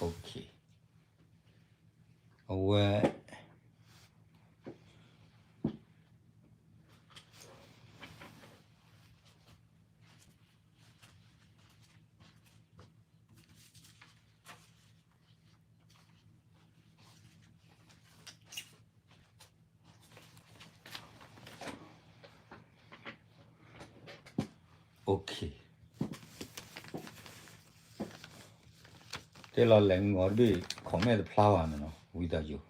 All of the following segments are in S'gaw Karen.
Okay, အဝဲ Okay, တဲလီၤလဲၤမုၢ်ဂီၤတဘ့ၣ် comment တဖျါဘၣ်န့ၣ်နီၤ ဝံသးစူၤ,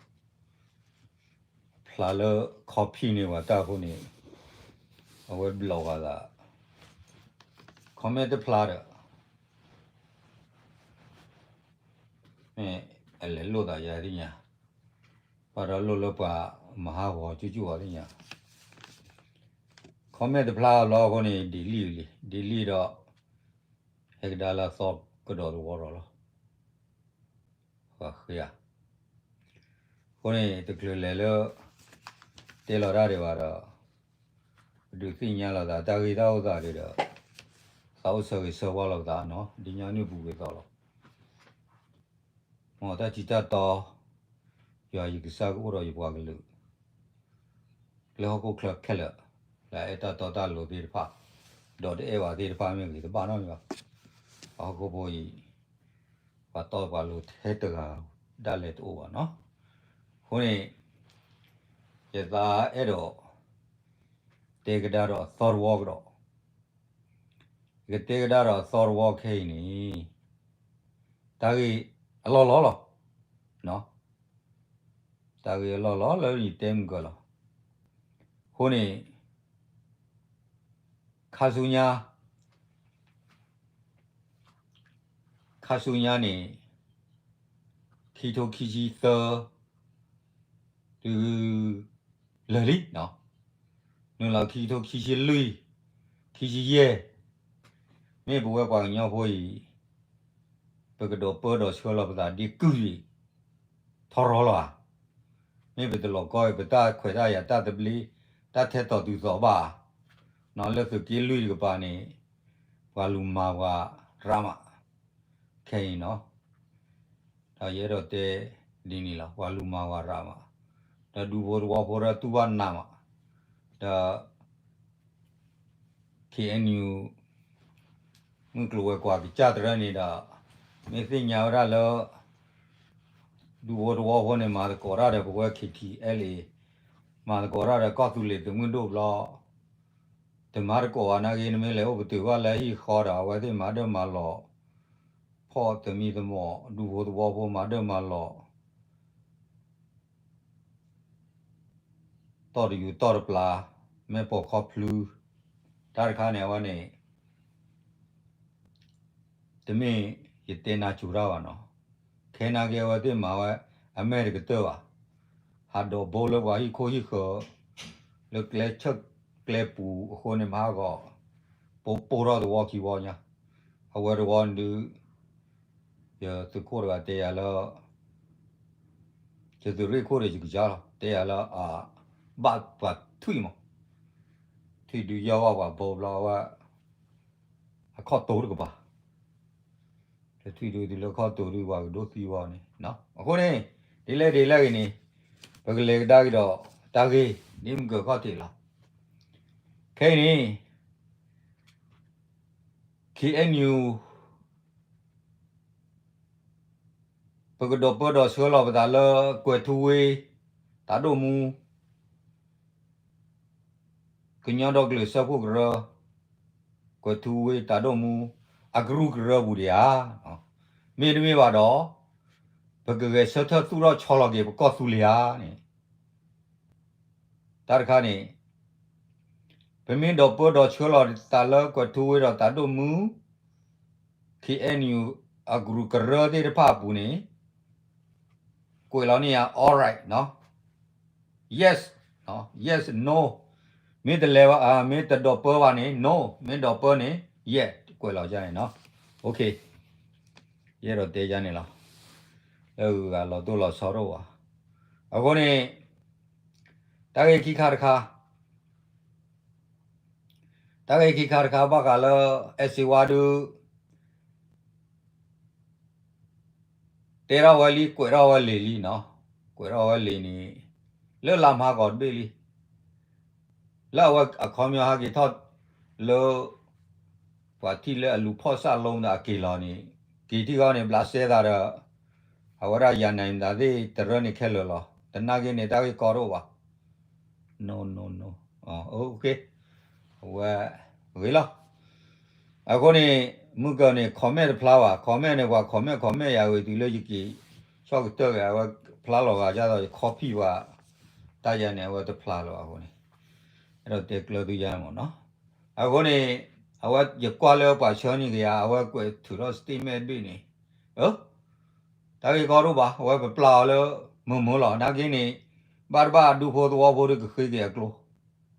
ဖျါလၢ copy န့ၢ်ပှၤတၢ်အဃိန့ၣ် အဝဲဘျီၣ်ဘၣ်သး comment တဖျါဒီး မ့ၢ်အလဲၤလိာ်သးယၤသ့ၣ်ညါ, ဘၣ်ဒီးလိၣ်လၢပှၤမၤဟးဂီၤကၠူကၠူအီၤသ့ၣ်ညါ, comment တဖျါအလီၢ်အဃိန့ၣ် delete လံ, delete ဒီး ဟဲကဒါလၢအသီကဒီးသဝီဒီးလီၤ. ဃၣ်ဃ့ဧါ. အဃိန့ၣ် တချုးလဲၤလၢ တဲလီၤတၢ်ဒံးဘၣ်ဒီး ပဒုးသ့ၣ်ညါလီၤသးတၢ်ဂ့ၢ်တၢ်အိၣ်သးဒံးဒီး သးအိၣ်ဆၢဂ့ၤဆၢဝါလီၤပသးနီၤ ဒ်ညီနုၢ်ပူၤကွံာ်သီလီၤ. မ်တၢ်ထံတၢ်တီ ယွၤယကစၢ်ကအိၣ်ဒီးယပှၤကလုာ် လၢဟီၣ်ခိၣ်ချၢခဲလၢာ် လၢအအဲၣ်တၢ်တီတၢ်လိၤသ့ၣ်တဖၣ် ဒီးတအဲၣ်ဘၣ်သ့ၣ်တဖၣ်မ့ၢ်ဂ့ၤတဘၣ်နီတမံၤဘၣ်. ပှၤဟီၣ်ခိၣ်ဖိအံၤ ပှၤတီပှၤလိၤထဲတဂၤဒၣ်လဲာ်တအိၣ်ဘၣ်နီၤ. အဃိန့ၣ် ယသးအဲၣ်ဒိး တဲကဒါဒီးအသီတဝီကဒီး, ယကတဲကဒါဒီးအသီတဝီခဲအံၤန့ၣ် တၢ်ဂ့ၢ်အလီၢ်လီၤလီၤ. တၢ်ဂ့ၢ်အလီၢ်လီၤလၢယတဲမုၢ်ကၢၢ်လီၤ. အဃိန့ၣ် ခါဆူညါ ခါဆူညါန့ၣ် ခံထိခံဆံသၢ တုၤ လၢာ်လံနီၤ, နုာ်လီၤခံကထိခံဆံလွံၢ် ခံဆံယဲၢ်, မ့ၢ်ပဝဲပှၤကညီဖိအံၤ ပကဒိးပၢဒီးဆှၢလီၤပသးဒ်ကုၢ်အံၤ ထီရီလီၤဧါ. မ့ၢ်ပတလီၤကီအံၤ ပတၢ်ခွဲးတၢ်ယာ်တၢ်သဘျ့ တၢ်ထဲသိးတုၤသိးဘၣ်ဧါ. နီၤ လၢသုးက့လွံၢ်တကပၤန့ၣ် ပှၤလူၤမၤပှၤရးမး ခဲအံၤနီၤ. ဒီးယအဲၣ်ဒိးတဲဒ်န့ၣ်လီၤ ပှၤလူၤမၤပှၤရးမး, ဒီးဒူဖိသဝီဖိဒီးတူၢ်ဘၣ်နးမး, ဒီး KNU မုၢ်ကျိၤဝဲၤကွာ်ကစၢ်တရၢန့ၣ်ဒီး မ့ၢ်သ့ၣ်ညါဝဲဒၣ်လၢ ဒူဖိသဝီဖိန့ၣ် မၤသကိးတၢ်ဒီးပဝဲ K T L A မၤသကိးတၢ်ဒီးကီၢ်သူလ့ၤသုးမုၢ်ဒိၣ်ဘျီ တမၤသကိးဘၣ်နာ်က့ နမ့ၢ်လဲၤအိၣ်ပတုာ်ဘၣ်လၢဟံၣ်ဃီဒီး အဝဲသ့ၣ်မၤဒၢၣ်မၤလီၤ ဖီၣ်သမံသမိး ဒူဖိသဝီဖိမၤဒၢၣ်မၤလီၤ တီၢ်တယူၤတီၢ်တပျၢ် မ့ၢ်ပိာ်ခီဖျိ တၢ်တခါန့ၣ် အဝဲန့ၣ် တမ့ၢ်ယတဲနါစိၤတၢ်ဘၣ်နီၤ, ခဲနာ်က့အဝဲသ့ၣ်မၤဝဲ အမဲာ်တကတၢၢ်ဘၣ်, ဟးဒိးဘိလၢပှၤဟံၣ်ခိၣ်ဟံၣ်ဃၢၤ လၢကျဲဆၢၣ်ကျဲပူၤအဃိန့ၣ် မၤဟးဂီၤ ပိပိထီၣ်သဝီခံဝီညါ, အဝဲတဝီဒုး ယသုးခိၣ်တဂၤတဲယၤလၢ ယသုးရ့ၣ်ခိၣ်ဒီးယကစၢ်လီၤ တဲယၤလၢ ဘၣ်ပှၤထွံၣ်မး, ထွံၣ်ဒုးယီၢ်ဘၣ်ပှၤဘိဘျီဝဲ အခီၣ်တိၤတကပၤ, လၢထွံၣ်ဒုးတုၤလၢခီၣ်တိၤဒုးပှၤကဒိၣ်သံဝဲန့ၣ်, အဃိန့ၣ် ဒ်လဲၣ်ဒ်လဲၣ်ဂ့ၤန့ၣ် ပကလဲၤကဒါက့ၤဒီး တၢ်ဂ့ၢ် ဒ်မုၢ်ကၢၢ်ခီၣ်ထံးလီၤ. ခဲအံၤန့ၣ် K N U ပကဒိးပၢဒီးဆှၢလီၤပသးလၢ ကွဲၤထူဝ့ တၢ်ဒိၣ်မူ ကညီဒီကလုာ်စၢဖှိၣ်ကရၢ ကွဲၤထူဝ့တၢ်ဒိၣ်မူ အကရူၢ်ကရၢပူၤဒံးဧါ. မ့တမ့ၢ်ဘၣ်ဒီး ပကဂဲၤဆၢထၢၣ်သူၣ်ထီၣ်ဆီလီၤက့ၤပကီၢ်သူလ့ၤဧါန့ၣ် တၢ်တခါန့ၣ် ပမ့ၢ်ဒိးပၢဒီးဆှၢလီၤသးလၢကွဲၤထူဝ့ဒီးတၢ်ဒိၣ်မူ K N U အကရူၢ်ကရၢသ့ၣ်တဖၣ်အပူၤန့ၣ် ကွဲးလီၤန့ၢ်ယၤ all right နီၤ yes, yes, no, မ့ၢ်တလဲၤဘၣ် မ့ၢ်တဒိးပၢဘၣ်န့ၣ် no, မ့ၢ်ဒိးပၢန့ၣ် yes ကွဲးလီၤယၤန့ၣ်နီၤ. Okay, ယအဲၣ်ဒိးတဲယၤန့ၣ်လီၤ. လၢဂုၤဂၤလီၤတိၢ်လီၤဆီတအိၣ်ဘၣ်. အဃိန့ၣ် တၢ်ဂ့ၢ်ခံခါတခါ တၢ်ဂ့ၢ်ခံခါတခါ ဘၣ်ဃးလၢ အဲၣ်စ့ဝါဒုး တ တဲထီၣ်ဝဲလံ ကွဲးထီၣ်ဝဲလံလံနီၤ, ကွဲးထီၣ်ဝဲလံန့ၣ် လၢလါမၤကီးတဘ့ၣ်လံ လၢအဝဲအခီပညီဟဲက့ၤထီၣ်လၢ ပှၤထံၣ်လၢအလူၤဖီၣ်စၢ်လိဒီးအက့ၤလီၤန့ၣ် က့ၤထံၣ်ဃီန့ၣ် ဘျးစဲသးဒီး အဝဲဒၣ်ယၤနဲၤမတၤသ့ၣ်တရၢန့ၣ်ခဲလၢာ်လီၤ. သနာ်က့န့ၣ် တၢ်ဂ့ၢ်ကီတအိၣ်ဘၣ်. အဝဲ ဂ့ၤလီၤ. အဃိန့ၣ် မုၢ်ကၢန့ၣ် comment တဖျါဘၣ်, comment န့ၣ် ပှၤ comment comment ယၤဝံၤတုၤလၢယက့ၤ ဆီၣ်ကတၢၢ်ဂ့ၤ အဝဲဖျါလီၤဂာ်ဒ်သိးယ copy ဘၣ် တၢ်ယၤန့ၣ် အဝဲတဖျါလၢၤဘၣ်အဃိန့ၣ် အဲၣ်ဒိးတဲကျၢၤသုယါမ့ၢ်နီၤ. အဃိန့ၣ် အဝဲယကွၢ်လၢပှၤဆှၢန့ၢ်က့ၤယၤ အဝဲကွဲးထုးထီၣ် statement တဘ့ၣ်န့ၣ် တၢ်ဂ့ၢ်ကီတအိၣ်ဘၣ်, အဝဲပပျၢ်အီၤလၢ မုာ်မုာ်လီၤ. နာ်က့န့ၣ် ဘၣ်တဘၣ်အဒူဖိသဝီဖိဒီးကဃ့က့ၤအ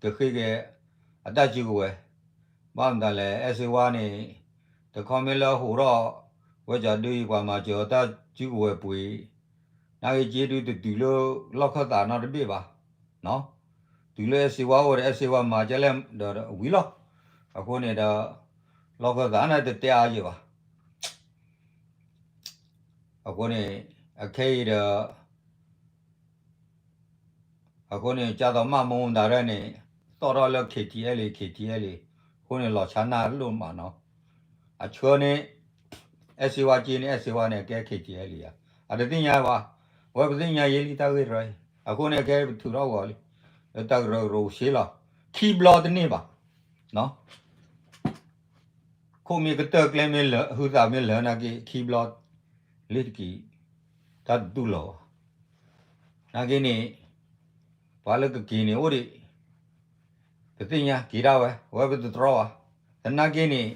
ကျိ, ကဃ့က့ၤအတၢ်စုကဝဲၤ, ဘၣ်မတၤလဲၣ် အဲၣ်စ့ဝါန့ၣ် တခီမ့ၢ်လၢအဟိးထီၣ် ဝဲကၠီဒုအံၤ ပှၤမၤစၢၤအတၢ်စုကဝဲၤပှ့ၤ, နာ်က့က့ဒုတတုၤလၢလီၢ်ခၢၣ်သးနီတဘ့ၣ်ဘၣ်, တုၤလၢအဲၣ်စ့ဝါအိၣ်ဒီး အဲၣ်စ့ဝါမၤကလဲၣ်ဒီးဝံၤလီၤ. အဃိန့ၣ်ဒီး လီၢ်ခၢၣ်သးန့ၣ်တတဲအါယဲၢ်ဘၣ်. အဃိန့ၣ် အခဲအံၤဒီး အဃိန့ၣ် ကၢ်သိးမးမူဒါရဲၣ်န့ၣ် သီၣ်ထီၣ်လၢ KTLA KTLA အဃိန့ၣ် လီၤဆါနၢ်လိၣ်မးနီၤ. အဆှၢန့ၣ် အဲၣ်စ့ဝါက့န့ၣ် အဲၣ်စ့ဝါန့ၣ် အကဲ KTLA ဧါ, အတသ့ၣ်ညါဘၣ်. အဝဲပသ့ၣ်ညါယဲလံတၢ်ဂ့ၢ်တရၢအံၤ အဃိန့ၣ် အကဲပထုးထီၣ်ဂီၤလံ လၢတၢ်ကရၢကရိစ့လီၤ. ခံဘျီတန့ၢ်ဘၣ် ခိၣ်မ့ၢ်ကတၢၢ်ကျဲမ့ၢ်လၢာ် ဟုသးမ့ၢ်လၢာ်နာ်က့ ခံဘျီ လ့တက့ၤ တၢ်တတူၢ်လိာ်ဘၣ်. နာ်က့န့ၣ် ပှၤလၢကက့ၤန့ၣ်အိၣ်ဒံး ပသ့ၣ်ညါက့ၤဒၣ်ဝဲ အဝဲပတတြီဘၣ်. သနာ်က့န့ၣ်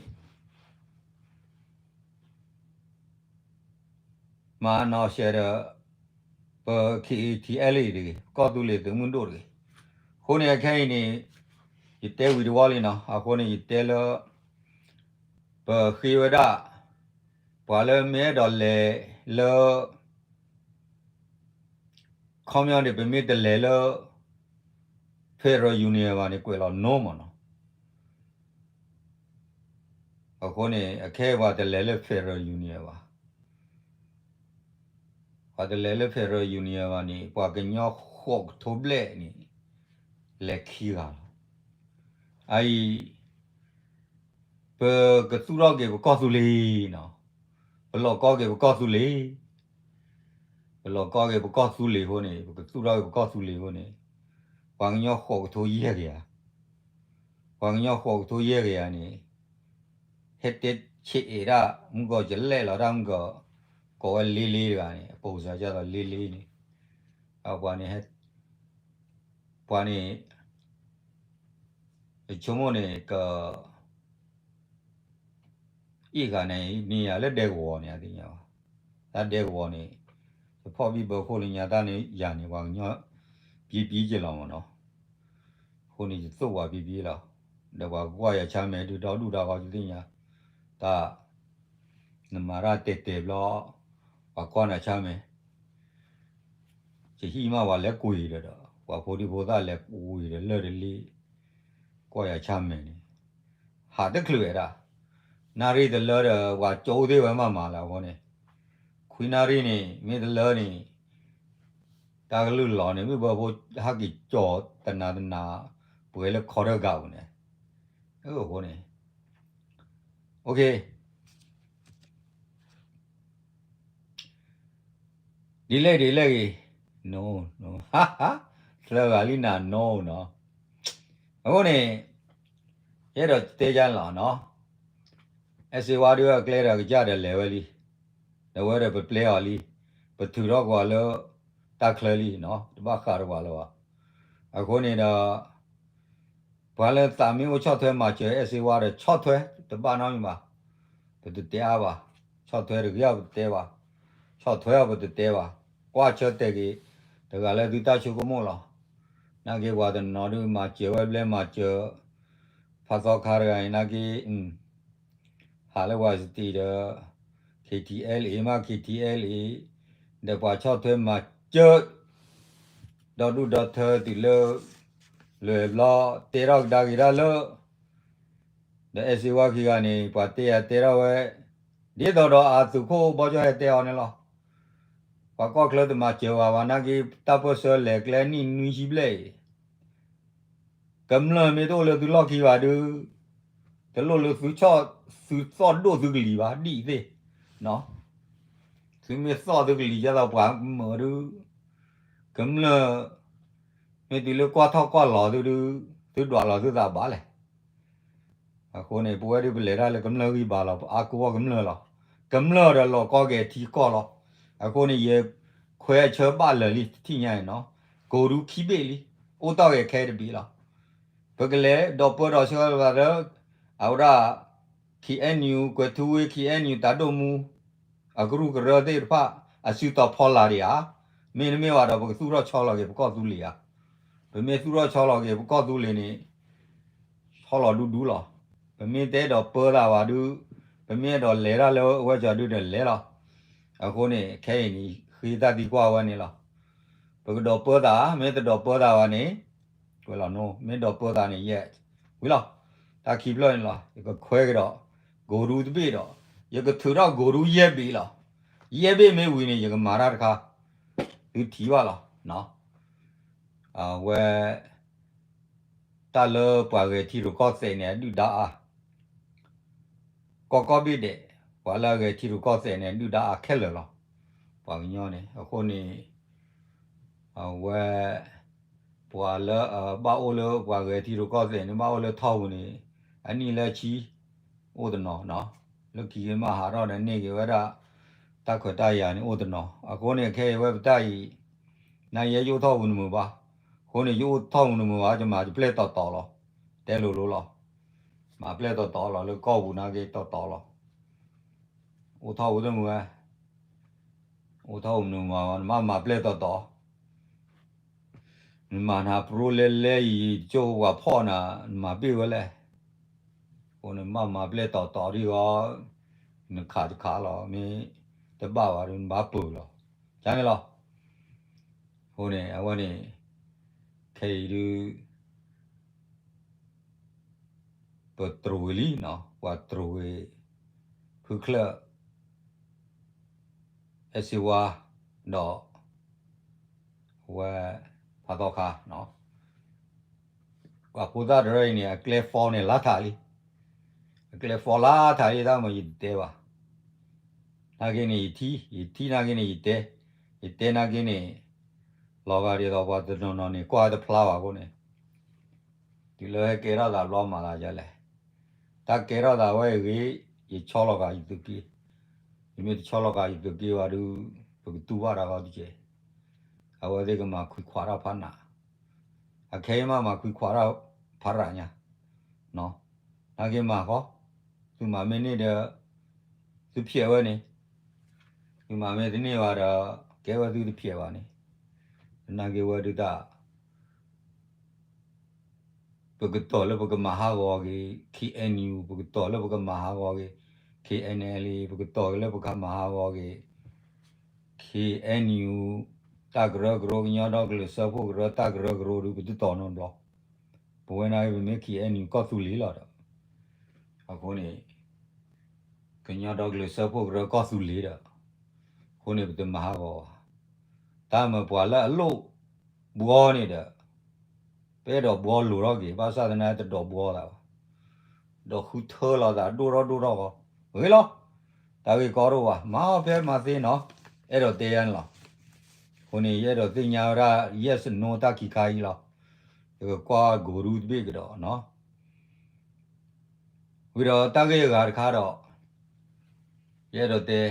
မၤနီၢ်ရှဲဒီး ပ KTLA တဂ့ၤ ကီၢ်သူလ့ၤသုးမုၢ်ဒိၣ်တဂ့ၤ. အဃိန့ၣ် အခဲအံၤန့ၣ် ယတဲဝံၤတဝီလံနီၤ. အဃိန့ၣ် ယတဲလၢ ပဃ့ဝဲဒၣ် ပှၤလၢမ့ၢ်အဲၣ်ဒိးလဲၤလၢ ခီပညီန့ၣ် ပမ့ၢ်တလဲၤလၢ Federal Union ဘၣ်န့ၣ် ကွဲးလီၤ no မ့ၢ်နီၤ. အဃိန့ၣ် အခဲအံၤပှၤတလဲၤလၢ Federal Union ဘၣ်. ပှၤတလဲၤလၢ Federal Union ဘၣ်န့ၣ် ပှၤကညီဃိးကထိဘျဲၣ်န့ၣ် လဲၤခံဂၤလီၤ. အအံၤ ပကသူၣ်ထီၣ်က့ၤပကီၢ်သူလ့ၤနီၤ, ပလီၤကီက့ၤပကီၢ်သူလ့ၤ, ပလီၤကီက့ၤပကီၢ်သူလ့ၤအဃိန့ၣ် ပကသူၣ်ထီၣ်က့ၤပကီၢ်သူလ့ၤအဃိန့ၣ် ပှၤကညီဃိးကထိယဲၢ်ကယၤ, ပှၤကညီဃိးကထိယဲၢ်ကယၤန့ၣ် ဟဲတဲဆဲးအဲၣ်ဒၣ် မုၢ်ကီၢ်ကလဲၣ်လီၤတၢ်မုၢ်ကီၢ် ကိးဝဲလ့လ့တဂၤန့ၣ် အပိာ်စၢၤကၢ်သိးလ့လ့န့ၣ် ပှၤန့ၣ် ပှၤန့ၣ် ယဆိကမိၣ်န့ၣ် က အ့ၣ်ဂၤန့ၣ် န့ၢ်ယၤလၢဒဲကဝီၤန့ၣ် အသ့ၣ်ညါဘၣ်. တၢ်ဒဲကဝီၤန့ၣ် ယဖီၣ်ဘံၣ်ဘၢခိၣ်လၢညါတၢ်န့ၣ် ယၤန့ၣ် ပှၤကညီ ပံပံက့ၤလီၤမ့ၢ်နီၤ. အဃိန့ၣ် ယသိၣ်ပှၤပံပံလီၤ. ဒီးပှၤကွၢ်ယၤဆါမဲာ်ဒုးဒီဒူၣ်ဒီဂီၤ ယသ့ၣ်ညါ တၢ် နမၤတၢ်တဲာ်တဲာ်ဘျီ ပှၤကွၢ်နၤဆါမဲာ် ယဟံၣ်မးပှၤလဲၤကွံာ်ဒီးဒီး ပှၤဖိဒံဖိသၣ်လဲၤကွံာ်ဒီးလၢၢ်တလ့ ကွၢ်ယၤဆါမဲာ်န့ၣ် ဟးတချုးဝဲဒၣ် နၣ်ရံၣ်တလၢဒီး ပှၤကၠိသ့ၣ်ဝဲမးမးလၢအဃိန့ၣ် ခွံနၣ်ရံၣ်န့ၣ် မ့ၢ်တလၢန့ၣ် တၢ်ကလုၢ်လီၤန့ၣ် မ့ၢ်ဘၣ်ဖိဟဲက့ၤကၠီၤတနၤတနၤ ပှဲၤလၢခီတဂၤပူၤန့ၣ် အဃိန့ၣ် ဒ်လဲၣ်ဒ်လဲၣ်ဂ့ၤ no no သၢဂၤလံနၤ no နီၤ. အဃိန့ၣ် ယအဲၣ်ဒိးတဲယါလီၤနီၤ. အဲၣ်စ့ဝါဒုးအကျဲဒီးကစၢ်ဒီးလဲၤဝဲလံ. ဒီးဝဲဒီးပပျဲအီၤလံ. ပထုးထီၣ်ကွၢ်လၢတၢ်ချၢလံနီၤ တဘၣ်ဃးဒီးပှၤလၢၤဘၣ်. အဃိန့ၣ်ဒီး ပှၤလၢသးမ့ၢ်အိၣ်ဆီၣ်ထွဲမၤစၢၤအဲၣ်စ့ဝါဒီးဆီၣ်ထွဲတဘၣ်နီတမံၤဘၣ်. ပတတဲအါဘၣ်. ဆီၣ်ထွဲတဂ့ၤပတဲဘၣ်. ဆီၣ်ထွဲအီၤပတတဲဘၣ်. ကွၢ်ဆၢတဲာ်က့ၤ တဂၤလၢသုတၢ်ဆိကမိၣ်လီၤ. နာ်က့ပှၤတနီၤဒုးမၤစၢၤဝဲဘျဲမၤစၢၤ ဖးသီခါတဂၤန့ၣ် နာ်က့ ဟးလၢပှၤစတံးဒီး K T L A မး K T L A ဒီးပှၤဆီၣ်ထွဲမၤစၢၤ ဒီဒူၣ်ဒီထၢတုၤလၢ လွဲၢ်ဘျီ တဲထီၣ်ကဒါက့ၤတၢ်လၢ ဒီးအဲၣ်စ့ဝါခံဂၤန့ၣ် ပှၤတဲယၤတဲထီၣ်ဝဲ ဒ်သိးဒီးအသုးခိၣ်ဘီကၠီၣ်ဟဲတဲအီၤန့ၣ်လီၤ. ပှၤကီၢ်ချၢတမၤစၢၤဝဲဘၣ်နာ်က့ တၢ်ပၢၢ်ဆၢလဲၤကျဲနံၣ်နွံဆံဘျဲၣ်အံၤ ကမျၢၢ်မ့ၢ်တအိၣ်လၢသုလီၢ်ခံဘၣ်ဒုး, တလိၣ်လၢသုဆီၣ်, သုသီၣ်ဒိၣ်သုကလံၤဘၣ် ဒ်အံၤသ့ၣ်, သုမ့ၢ်သီၣ်သုကလံၤ ဒ်သိးပှၤမုာ်ဒုး, ကမျၢၢ် မ့ၢ်တုၤလၢကွၢ်ထီၣ်ကွၢ်လီၤသုဒုး, သုဒွးလီၤသုသးဘၣ်လဲၣ်. အဃိန့ၣ် ပဝဲဒၣ်ပလဲၤတၢ်လၢကမျၢၢ်ဂံၢ်ဘါလီၤ, ပအါကဝီၤကမျၢၢ်လီၤ. ကမျၢၢ်ဒီးလီၤကီက့ၤထံကီၢ်လီၤ. အဃိန့ၣ် ယခွဲးအဆၢဘၣ်လၢာ်လံ တထံၣ်ညါအံၤနီၤ, ကိးဒူခံဘ့ၣ်လံ, အိၣ်တီၢ်ဂ့ၤခဲတဘ့ၣ်လီၤ. ပကလဲၤဒီးပၢဒီးဆှၢလီၤသးလၢ အဝဲဒၣ် ခ့ၣ်အဲၣ်ယူၣ် ကွဲးထူဝ့ ခ့ၣ်အဲၣ်ယူၣ် တၢ်ဒိၣ်မူ အကရူၢ်ကရၢသ့ၣ်တဖၣ် အစုတီၤဖီလာ်ဒံးဧါ, မ့တမ့ၢ်ဘၣ်ဒီး ပကသူၣ်ထီၣ်ဆီလီၤက့ၤပကီၢ်သူလ့ၤဧါ. ပမ့ၢ်သူၣ်ထီၣ်ဆီလီၤက့ၤပကီၢ်သူလ့ၤန့ၣ် ဆီလီၤဒူဒူလီၤ. ပမ့ၢ်တအဲၣ်ဒိးပၢသးဘၣ်ဒုး, ပမ့ၢ်အဲၣ်ဒိးလဲၤတၢ်လၢအဝဲကၠီၤဒုးဒီးလဲၤလီၤ. အဃိန့ၣ် ခဲအံၤန့ၣ် ဃ့တၢ်သံကွၢ်ဝဲန့ၣ်လီၤ. ပကဒိးပၢသး, မ့ၢ်တဒိးပၢသးဘၣ်န့ၣ် ကွဲးလီၤနိ, မ့ၢ်ဒိးပၢသးန့ၣ် ယဲၢ်, ဝံၤလီၤ. တၢ်ခံဖျၢၣ်န့ၣ်လီၤ. ယကခွဲးကဒီး ကိးဒူတဘ့ၣ်ဒီး ယကထုးထီၣ်ကိးဒူယဲၢ်ဘ့ၣ်လီၤ. ယဲၢ်ဘ့ၣ်မ့ၢ်ဝံၤန့ၣ် ယကမၤတၢ်တခါ, သုထံၣ်ဘၣ်လီၤ. အဝဲ တၢ်လၢပှၤဂဲၤထံရူၢ်ကီၢ်သဲးန့ၣ် အဒုၣ်ဒါအါ, ကီၢ်ကိးဘ့ၣ်ဒဲး, ပှၤလၢအဂဲၤထံရူၢ်ကီၢ်သဲးန့ၣ် အဒုၣ်ဒါအါခဲလၢာ်လီၤ. ပှၤကညီန့ၣ် အဃိန့ၣ် အဝဲ ပှၤလၢအဘၣ်အိၣ်လၢပှၤဂဲၤထံရူၢ်ကီၢ်သဲးန့ၣ် ဘၣ်အိၣ်လၢထီၣ်ပူၤန့ၣ် အနံၣ်လၢဆံ အိၣ်တနီၤနီၤ, လၢခံက့ၤမးဟးထီၣ်ဒီးန့ၢ်က့ၤဝဲဒၣ် တၢ်ခွဲးတၢ်ယာ်န့ၣ်အိၣ်တနီၤ. အဃိန့ၣ် ခဲအံၤဝဲပတၢ်အံၤ နယဲယအိၣ်ထီၣ်ပူၤတမုာ်ဘၣ်. အဃိန့ၣ် ယအိၣ်ထီၣ်ပူၤတမုာ်ဘၣ် ယမၤယပျဲၢ်တီၤတီၤလီၤ. တဲလိၤလိၤလီၤ. မၤပျဲၢ်တီၤတီၤလီၤ လၢကီၢ်ပူၤနာ်က့တီၤတီၤလီၤ. အိၣ်ထီၣ်ပူၤတမုာ်ဝဲ အိၣ်ထီၣ်ပူၤတမုာ်ဘၣ် နမ့ၢ်မၤပျဲၢ်တီၤတီၤ နမၤနၤပြိလဲလဲအံၤ ကၠိပှၤဖီၣ်နၤ နမၤဘ့ၣ်ဝဲလဲၣ်. အဃိန့ၣ်မ့ၢ်မၤပျဲၢ်တီၤတီၤဒ်အံၤ နခးတခးလီၤ မ့ၢ်တဘၣ်ဘၣ်ဒီး နဘၣ်ပၢၤလီၤ. ကန့ၣ်လီၤ. အဃိန့ၣ် အဝဲန့ၣ် ခဲအံၤဒုး ပတြူာ်ဝံၤလံနီၤ, ပှၤတြူာ်ဝံၤ ဖုချၢၣ် အဲၣ်စ့ဝါ ဒီး အဝဲ ဖးသီခါနီၤ, ပှၤဖိသၣ်တရၢအံၤန့ၣ် အကျဲ fall န့ၣ် လါထးလံ, အကျဲ fall လါထးလံ တၢ်မ့ၢ်ယတတဲဘၣ်, နာ်က့န့ၣ် ယထံၣ် ယထံၣ်နာ်က့န့ၣ် ယတဲ, ယတဲနာ်က့န့ၣ် လီၤဂာ်ဒ်သိးပှၤတနီၤနီၤန့ၣ် ကွၢ်တဖျါဘၣ်အဃိန့ၣ် တုၤလၢဟဲကဲထီၣ်သးဘျီမၤသးဒ်လဲၣ်, တၢ်ကဲထီၣ်သးဝဲအဂ့ၢ် ယဆီလီၤဂာ်ယသုးက့, ယမ့ၢ်တဆီလီၤဂာ်ယသုးက့ဘၣ်ဒုး ပကတူၢ်ဘၣ်တၢ်ဂီၢ်တက့ၢ်, အဝဲသ့ၣ်ကမၤခွံခွးတၢ်ဖးနး, အခဲအံၤမးမၤခွံခွးတၢ်ဖးရၤညါ, နာ်က့မၤဃီ, သုမၤမ့ၢ်န့ၢ်ဒီး သုဖျဲးဝဲန့ၣ်, သုမၤမ့ၢ်တန့ၢ်ဘၣ်ဒီး ကဲဝဲသုတဖျဲးဘၣ်န့ၣ်, နာ်က့ဝဲဒုးတၢ် ပကတီၤလၢပကမၤဟးဂီၤက့ၤ ခ့ၣ်အဲၣ်ယူၣ်, ပကတီၤလၢပကမၤဟးဂီၤက့ၤ ခ့ၣ်အဲၣ်အလ်အ့, ပကတီၤလၢပကမၤဟးဂီၤက့ၤ ခ့ၣ်အဲၣ်ယူၣ် တၢ်ကရၢကရိ ကညီဒီကလုာ်စၢဖှိၣ်ကရၢ တၢ်ကရၢကရိဒုး ပတတီၤနီတဘျီ, ပဝဲနာ်က့ ပမ့ၢ် ခ့ၣ်အဲၣ်ယူၣ် ကီၢ်သူလ့ၤလီၤဒီး အဃိန့ၣ် ကညီဒီကလုာ်စၢဖှိၣ်ကရၢကီၢ်သူလ့ၤဒီး အဃိန့ၣ် ပတမၤဟးဂီၤဘၣ်, တၢ်မ့ၢ်ပှၤလၢအလိၣ်ဘှီန့ၣ်ဒီး ပအဲၣ်ဒိးဘှီလိာ်ထီၣ်က့ၤ ဘၣ်ဆၣ်သနာ်က့တဒိးဘှီသးဘၣ်, ဒီးဃုထၢလီၤသးဒိၣ်ထီၣ်ဒိၣ်ထီၣ်ဃီ, ဂ့ၤလီၤ, တၢ်ဂ့ၢ်ကီဒိၣ်ဘၣ် မၤအီၤဖဲမၤသ့နီၤ, အဲၣ်ဒိးတဲယၤန့ၣ်လီၤ, အဃိန့ၣ် ယအဲၣ်ဒိးသ့ၣ်ညါဝဲဒၣ် yes no တၢ်ခံခါအံၤလီၤ, ယကကွၢ်ကိးရူတဘ့ၣ်ကဒီးနီၤ ဝံၤဒီးတၢ်ဂ့ၢ်အဂၤတခါဒီး ယအဲၣ်ဒိးတဲ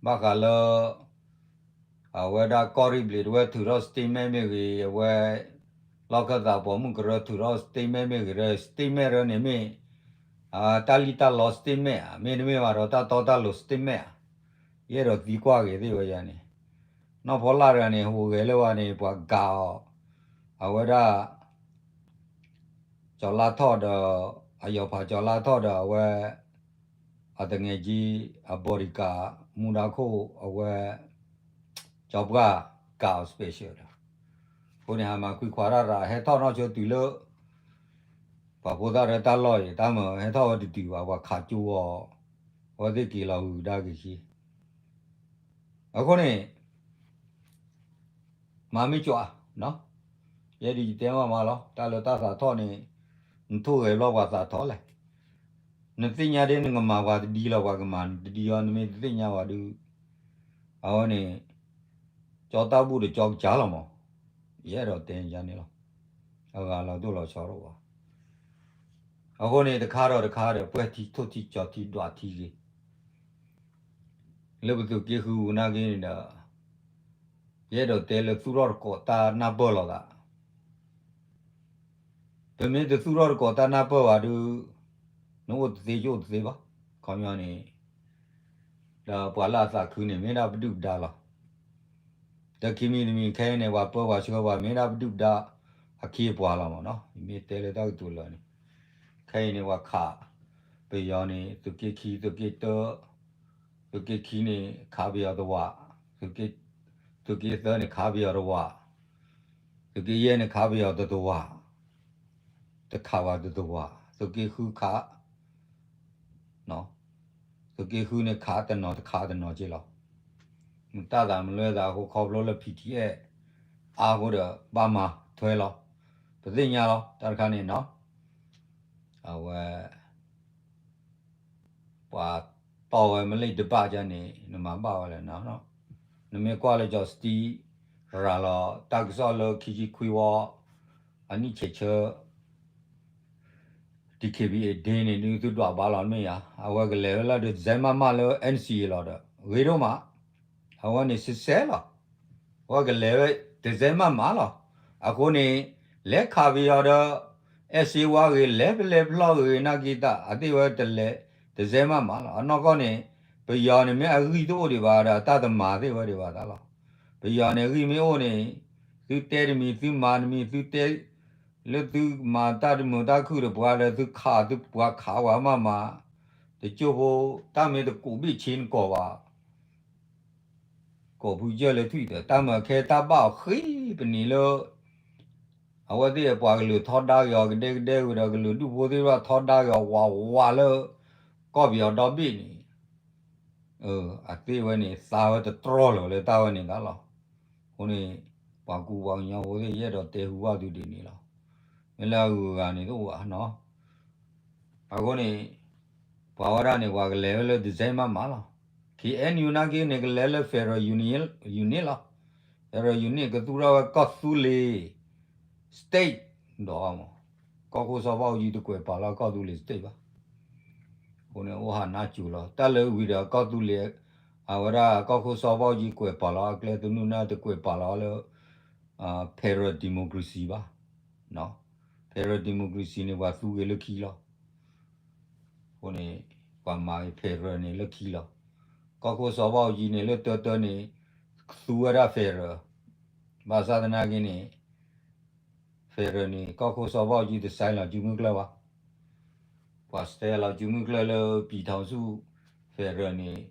ဘၣ်ဃးလၢ အဝဲဒၣ်ကီၢ်ရ့ၣ်ဘျံးတဝဲထုးထီၣ် statement မ့ၢ်ဂ့ၤ, အဝဲ လီၢ်ခၢၣ်သးပိာ်မုၣ်ကရၢထုးထီၣ် statement မ့ၢ်ဂ့ၤ, statement ရၢန့ၣ်မ့ၢ် တၢ်လံၣ်တၢ်လီ statement ဧါ, မ့တမ့ၢ်ဘၣ်ဒီးတၢ်တီတၢ်လိၤ statement ဧါ, ယအဲၣ်ဒိးသံကွၢ်က့ၤသ့ၣ်ဝဲယၤန့ၣ်, နီၢ်ဖီလၢ်တဂၤန့ၣ် ဟူးဂဲၤလၢဝဲန့ၣ် ပှၤကးအီၤ, အဝဲဒၣ် ကၠီၤလါထီၣ်ဒီး အယီၤဖးကၠီၤလါထီၣ်ဒီးအဝဲ အတငဲးကၠံ အ bodyguard မူဒါခိၣ်အဝဲ ကၠီၤပှၢ်ကးအီၤ special ဒီး အဃိန့ၣ် ဟးမၤခွံခွါတၢ်ရၤ ဟဲထီၣ်နီၢ်ဆိတုၤလၢ ပှၤဖိသၣ်ရဲၣ်တၢ်လီၢ်အံၤ တၢ်မၤဟဲထီၣ်ဝဲတတုၤဘၣ် ပှၤခးကၠိအီၤ အဝဲသ့ၣ်က့ၤလီၤဂုၤကဒါက့ၤခံ အဃိန့ၣ် မၤမ့ၢ်ကွၢ်, ယဲဒၣ်ယတဲမးမးလီၤ, တၢ်လၢတၢ်သးထီၣ်န့ၣ် နထိၣ်ဂဲၤဘျီပှၤသးထီၣ်လဲၣ်, နသ့ၣ်ညါဒ်နကမၤပှၤတဒ်လီၤ ပှၤကမၤနတဒ်အီၤ နမ့ၢ်တသ့ၣ်ညါဘၣ်ဒီး အဝဲန့ၣ် ကၠီတၢ်ဘူၣ်ဒီးကၠီကစၢ်လီၤမး, ယအဲၣ်ဒိးတဲယၤန့ၣ်လီၤ, အဂၤလီၤတိၢ်လီၤဆီတအိၣ်ဘၣ်. အဃိန့ၣ် တခါဒီးတခါဒီး ပှဲၤထံထိၣ်ထံကၠီထံဒွးထံဂ့ၤ လၢပသုးက့ဃုနာ်က့န့ၣ်ဒီး ယအဲၣ်ဒိးတဲလၢသူၣ်ထီၣ်တကိးတၢ်နၢ်ပၢၢ်လိာ်သး, ပမ့ၢ်တသူၣ်ထီၣ်တကိးတၢ်နၢ်ပၢၢ်ဘၣ်ဒီး နအိၣ်တသ့ယအိၣ်တသ့ဘၣ်, ခီပညီန့ၣ် ဒီးပှၤလၢအသးခုန့ၣ် မ့ၢ်ဒၣ်ပဒုၣ်ပဒါလီၤ. ဒီးခံမံၤတမံၤခဲအံၤန့ၣ် ပှၤပၢပှၤဆှၢပှၤ မ့ၢ်ဒၣ်ပဒုၣ်ပဒါအခ့အပှၤလီၤမးနီၤ, ယမ့ၢ်တဲလၢတၢ်ကတိၤလၢာ်န့ၣ်, ခဲအံၤန့ၣ် ပှၤခးပယီၤန့ၣ် သုးက့ခံ သုးက့တၢ သုးက့ခံန့ၣ် ခးပယီၤတဝာ်, သုးက့သၢန့ၣ်ခးပယီၤတဝာ်, သုးက့ယဲၢ်န့ၣ်ခးပယီၤတတဝာ်, တခးဝဲတတဝာ်, သုးက့ဃုခး သုးက့ဃုန့ၣ်ခးတနီၤတခးတနီၤက့လီၤ. မ့ၢ်တၢ်သးမလွဲသးအဃိ ခီဖျိလၢ ပီၣ်ထံအဲၣ် အါဃိဒီး ဘၣ်မၤထွဲလီၤ. ပသ့ၣ်ညါလီၤ တၢ်တခါန့ၣ်နီၤ, အဝဲ ပှၤတီၢ်ဝဲမ့ၢ်လၢတဘၣ်ကန့ၣ် နမၤဘၣ်ဝဲလဲၣ်နီၤ. နမ့ၢ်ကွၢ်လၢ ကၠီစတံ ရၤလီၤ တၢ်ကစီၣ်လၢခံဆံခွံဝီ အနံၣ်ဆဲးဆၢ DKBA day န့ၣ် ဒုးသုဒွးဘၣ်လီၤမ့ၢ်ဧါ, အဝဲကလဲၤဝဲလၢ December မးလၢ NCA လီၤဒီး ဂ့ၤဒိၣ်မး, အဝဲန့ၣ်စဲးစဲးလီၤ. အဝဲကလဲၤဝဲ December မးလီၤ. အဃိန့ၣ် လဲၤခးပယီၤဒီး အဲၣ်စ့ဝါဂ့ၤ လဲၤဖဲလဲၣ်ဖျီၣ်ဂ့ၤ နာ်က့တၢ် အသ့ၣ်ဝဲတလဲၤ December မးလီၤ. အနီၢ်ကီၢ်န့ၣ် ပယီၤန့ၣ်မ့ၢ်အဂံၢ်တအိၣ်ဒံးဘၣ်ဒီး အတၢ်တမၤသ့ၣ်ဝဲဒံးဘၣ်တၢ်လီၤ. ပယီၤန့ၣ်ဂံၢ်မ့ၢ်အိၣ်န့ၣ် သုတဲတမံၤ သုမၤတမံၤ သုတဲ လၢသုမၤတၢ်တမုာ်တၢ်ခုၣ်ဒီးပှၤဒီး သုခးသုပှၤခးဝဲမးမး, တကၠိဖိ တၢ်မ့ၢ်တကိးဘ့ၣ်ဆ့နကိးဘၣ် ကိးဖုကၢၢ်လၢထွံၣ်ဒီး တၢ်မၤခဲတၢ်ဘၣ်အီၤဃ့ပနံၤလၢ အဝဲသ့ၣ်ပှၤကလုာ်ထီဒါက့ၤအီၤကဒဲကဒဲဝံၤဒီး ကလုာ်ဒူၣ်ဖိသ့ၣ်တဖၣ်ထီဒါက့ၤအီၤဝးဝးလၢ ကီၢ်ပယီၤဒီဘ့ၣ်န့ၣ် အသ့ၣ်ဝဲန့ၣ် သါဝဲတတြီလၢၤလၢတၢ်ဝဲန့ၣ်တၢ်လီၤ. အဃိန့ၣ် ပှၤကူပှၤကညီဖိသ့ၣ် ယအဲၣ်ဒိးတဲဟူဘၣ်သုဒ်န့ၣ်လီၤ. မ့ၢ်လၢအဂုၤအဂၤန့ၣ်တအိၣ်ဘၣ်နီၤ. အဃိန့ၣ် ပှၤဝဲဒၣ်န့ၣ် ပှၤကလဲၤဝဲလၢ December မးလီၤ. KNU နာ်က့န့ၣ် ကလဲၤလၢ Federal Union လီၤ. Federal Union ကသူၣ်ထီၣ်ဝဲကီၢ်သူလ့ၤ state ဒီး ကီၢ်ခိၣ်စီၤဘၣ်အူကၠံတကွဲးပာ်လီၤကီၢ်သူလ့ၤ state ဘၣ်. အဃိန့ၣ် အိၣ်ဟးနါစိၤလီၤ. တၢ်လၢဝံၤဒီးကီၢ်သူလ့ၤ အဝဲဒၣ်ကီၢ်ခိၣ်စီၤဘၣ်အူကၠံကွဲးပာ်လီၤအကျဲသနူၣ်န့ၣ် တကွဲးပာ်လီၤလၢ federal democracy ဘၣ်. federal democracy န့ၣ် ပှၤသူက့ၤလၢခံလီၤ. အဃိန့ၣ် ပှၤမၤက့ၤ federal န့ၣ်လၢခံလီၤ. ကီၢ်ခိၣ်စီၤဘၣ်အူကၠံန့ၣ် လၢတၢတၢန့ၣ် သူဝဲဒၣ် federal ဘၣ်ဆၣ်သနာ်က့န့ၣ် federal န့ၣ် ကီၢ်ခိၣ်စီၤဘၣ်အူကၠံတ sign လီၤစုမုၢ်ကျၢၢ်ဘၣ်. ပှၤ sign လီၤစုမုၢ်ကျၢၢ်လၢ ပြည်ထောင်စု federal န့ၣ်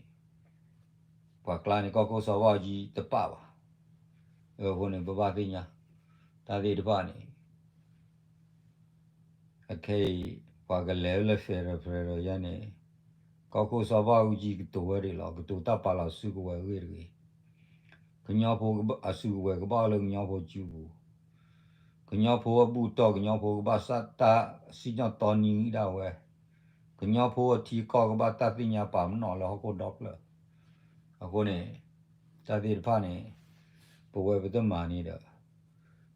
ပှၤကျါန့ၣ် ကီၢ်ခိၣ်စီၤဘၣ်အူကၠံတပာ်ဘၣ်. အဃိန့ၣ် ပဘၣ်သ့ၣ်ညါ တၢ်သ့ၣ်တဖၣ်န့ၣ် အခဲအံၤ ပှၤကလဲၤဝဲလၢ federal federal ယါန့ၣ် ကီၢ်ခိၣ်စီၤဘၣ်အူကၠံကတိၤဝဲဒၣ်လီၤ. ကတိၤတၢ်ပာ်လီၤစုကဝဲၤအဂ့ၢ်တဂ့ၤ. ကညီဖိအစုကဝဲၤကဘၣ်အိၣ်လၢကညီဖိစုပူၤ, ကညီဖိအဘူၣ်တီၢ် ကညီဖိကဘၣ်တၢ်စံၣ်ညီၣ်တီနံၤဒၣ်ဝဲ, ကညီဖိအထံအကီၢ်ကဘၣ်တၢ်သ့ၣ်ညါပာ်ပနီၣ်လၢဟီၣ်ခိၣ်ဒီဖျၢၣ်. အဃိန့ၣ် တၢ်သ့ၣ်တဖၣ်န့ၣ် ပဝဲပတမၤန့ၣ်ဒီး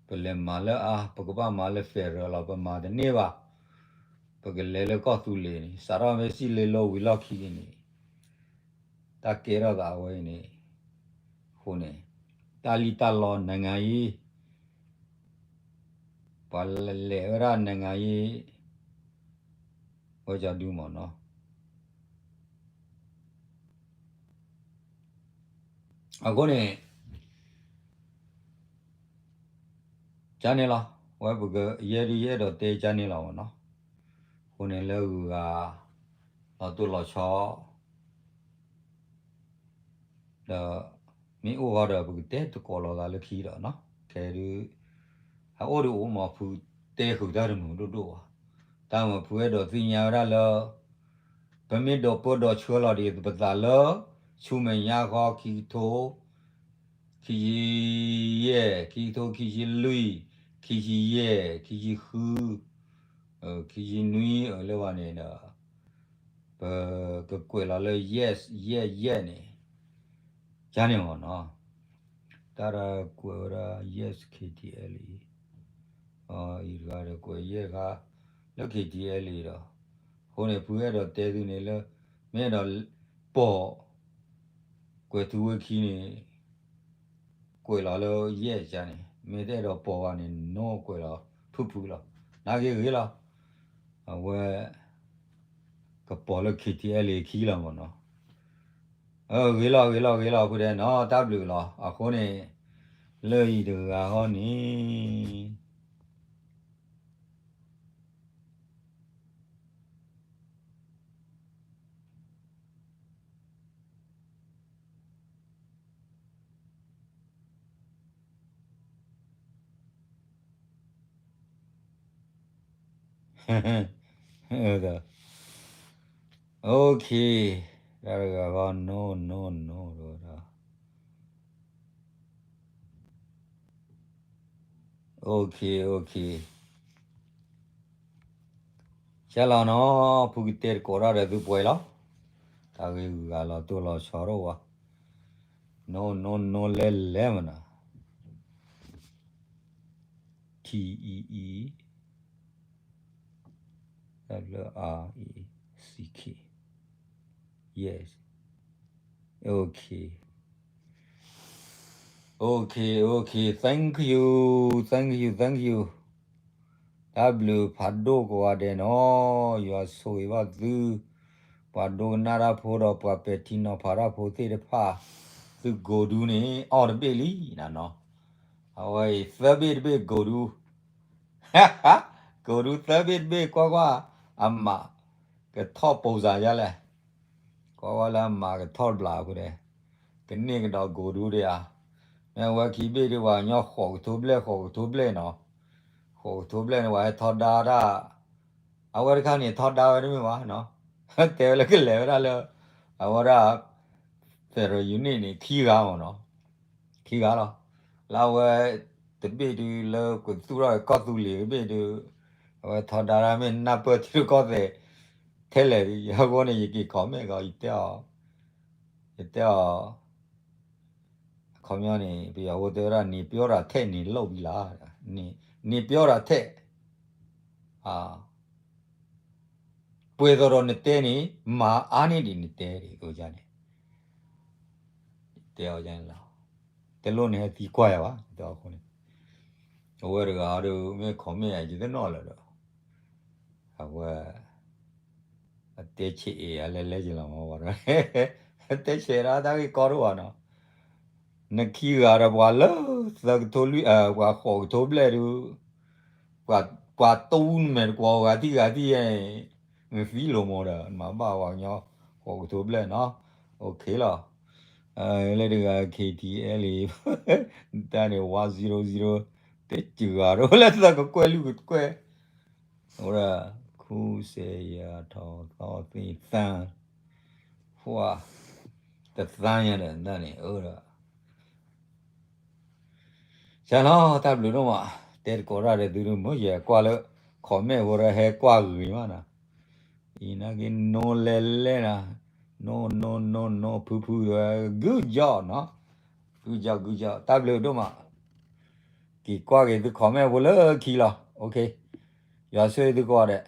ပလဲၤမၤလၢအါ ပကဘၣ်မၤလၢ federal လီၤ. ပမၤတန့ၢ်ဘၣ် ပကလဲၤလၢကီၢ်သူလ့ၤန့ၣ် စးထီၣ်ဖဲစံၣ်လ့လိဝံၤလီၢ်ခံန့ၣ် တၢ်ကဲထီၣ်သးအဝဲအံၤန့ၣ် အဃိန့ၣ် တၢ်လံၣ်တၢ်လီ နိုင်ငံရေး ပှၤလဲၤဝဲဒၣ် နိုင်ငံရေး ဝဲကၠီဒုမ့ၢ်နီၤ. အဃိန့ၣ် ကန့ၣ်လီၤ. ဝဲပကယဲဒ်ယအဲၣ်ဒိးတဲကန့ၣ်လီၤမ့ၢ်နီၤ. အဃိန့ၣ်လၢဂုၤဂၤ လီၤတိၢ်လီၤဆီ ဒီး မ့ၢ်အိၣ်ဃီဒီး ပကတဲသကိးလိာ်သးလၢခံဒီးနီၤ. ခဲဒုး အအိၣ်ဒီးအိၣ်မး ဖုတဲဃုာ်တၢ်တမုာ်ဒိၣ်ဒိၣ်ဘၣ်. တၢ်မၤဖုအဲၣ်ဒိးသ့ၣ်ညါဝဲဒၣ်လၢ ပမ့ၢ်ဒိးပၢဒိးဆှၢလီၤဒံးပသးလၢ ဆူမဲာ်ညါဃီခံကထိ ခံ ခံဆံယဲၢ်, ခံကထိခံဆံလွံၢ်, ခံဆံယဲၢ်, ခံဆံဃု, ခံဆံနွံ အလၢဘၣ်န့ၣ်ဒီး ပကကွဲးလီၤလၢ yes, yes, yes န့ၣ် ယါန့ၣ်မ့ၢ်နီၤ, တၢ်ဒီးကွဲးဝဲဒၣ် yes K T L A အံၤ, အံၤတဂၤဒီးကွဲး yes တခါ လၢ K T L A ဒီး, အဃိန့ၣ် ဖုအဲၣ်ဒိးတဲသုန့ၣ်လၢ မ့ၢ်အဲၣ်ဒိးပိာ် ကွဲးထူဝ့ခံန့ၣ် ကွဲးလီၤလၢ yes ယါန့ၣ်, မ့ၢ်တအဲၣ်ဒိးပိာ်ဘၣ်န့ၣ် no ကွဲးလီၤ ဖုၣ်ဖုၣ်လီၤ, နာ်က့ဂ့ၤလီၤ, အဝဲ ကပိာ်လၢ K T L A ခံလီၤမ့ၢ်နီၤ, ဂ့ၤလီၤ ဂ့ၤလီၤ ဂ့ၤလီၤ ဖုဒဲးနီၤ တၢ်ဘျုးလီၤ, အဃိန့ၣ် လၢအံၤတဂၤဃီန့ၣ် Okay, တၢ်တဂၤဃီ no, no, no ဒီး Okay, okay. ကလီၤနီၤ, ဖုကတဲတကိးတၢ်ဒီးသုပှဲၤလီၤ, တၢ်ဂ့ၢ်ဂုၤဂၤလီၤတိၢ်လီၤဆီတအိၣ်ဘၣ်, no, no, no လဲၤလဲၤမနၤ, T E E, W R E C K, yes, okay, okay, okay, thank you, thank you, thank you. တၢ်ဘျုးဖးဒိၣ်ကိးဂၤဒဲးနီၤ, ယွၤဆိၣ်ဂ့ၤဘၣ်သု, ပှၤဒိကနၣ်တၢ်ဖိဒီးပှၤပဲာ်ထံနီၤဖးတၢ်ဖိသ့ၣ်တဖၣ်, သုကိးဒူန့ၣ် အီၣ်တဘ့ၣ်လံနၤနီၤ, အဝဲအံၤသၢဘ့ၣ်တဘ့ၣ်ကိးဒူ ကိးဒူသၢဘ့ၣ်တဘ့ၣ် ကွၢ်ကွၢ်, အမးကထီၣ်ပိၤစၤယါလဲၣ်, ကွၢ်ကွၢ်လၢအမးကထီၣ်တဘျီအဃိဒီး, ကန့ၢ်ကဒီးကိးဒူဒံးဧါ, မ့ၢ်အဝဲခံဘ့ၣ်ဒံး ပှၤကညီဃိးကထိဘျဲၣ် ဃိးကထိဘျဲၣ်နီၤ, ဃိးကထိဘျဲၣ်န့ၣ် ပှၤဟဲထီဒါတၢ်, အဝဲတခါန့ၣ် ထီဒါဝဲတမ့ၢ်ဘၣ်နီၤ, တဲဝဲလၢကလဲၤဝဲဒၣ်လၢ အဝဲဒၣ် federal unit န့ၣ် ခံဂၤမ့ၢ်နီၤ, ခံဂၤလီၤ, လၢအဝဲတဘ့ၣ်ဒုးလၢကသူၣ်ထီၣ်ကီၢ်သူလ့ၤတဘ့ၣ်ဒုး, အဝဲထီဒါတၢ်မ့ၢ်နၢ်ပၢၢ်ထံရူၢ်ကီၢ်သဲး ထဲလဲၣ်, အဃိန့ၣ် ယက့ၤ comment ကီး ယတဲအီၤ, ယတဲအီၤ, အခီပညီန့ၣ် ပယီၤဖိတဲဝဲဒၣ် နပြောတာထက်နေလုပ်ပြီလား, နပြောတာထက် ပှဲၤသိးဒီးနတဲန့ၣ် မၤအါန့ၢ်ဒံးနတဲဒံး အဃိန့ၣ် တဲအီၤလီၤ, တလိၣ်န့ၣ်ဟဲသံကွၢ်ယၤဘၣ်, အဃိန့ၣ် အဝဲတဂၤဒီး မ့ၢ် comment ယတနီၣ်လၢၤဒီး အဝဲ အတဲဆဲးအံၤ အလဲၤလဲၤက့ၤလီၤမး, တဲဆဲးဒၣ်တၢ်ဂ့ၢ်ကီတအိၣ်ဘၣ်နီၤ, နခံဂၤဒီးပှၤလၢသၢကထိလွံၢ်, ပှၤဃိးကထိဘျဲၣ်ဒုး, ပှၤတူၢ်နမဲာ်တကွီၤဂၤတံၢ်ဂၤတံၢ်, နသံလိာ်မးဒီး နမၤဘၣ်ပှၤကညီဃိးကထိဘျဲၣ်နီၤ, OK လီၤ, လၢတဂၤ K T L A တၢ်န့ၣ် one zero zero တဲစှၤဂၤဒီး လၢသၢကကွဲၢ်လွံၢ်ကကွဲၢ် အဝဲဒၣ် ခူစဲးယၤထီၣ်သီသ့ၣ်သၣ်, ဖှၣ်, တသါညါဒီးတၢ်န့ၣ် အၢဒီး ဆၢလီၤ တၢ်ဘျုးဒိၣ်မး, တဲတကိးတၢ်ဒီးသုဒုး မ့ၢ်ယကွၢ်လၢ comment ဖိဒီးဟဲကွၢ်ဂ့ၤမးနီၤ, အံၤနာ်က့ no လဲၤလဲၤနီၤ, no no no no ဖုဖုဒီး good job နီၤ, good job good job တၢ်ဘျုးဒိၣ်မး, က့ၤကွၢ်က့ၤသု comment ဖိလၢခံလီၤ, OK, ယွၤဆိၣ်ဂ့ၤသုကိးဂၤဒဲး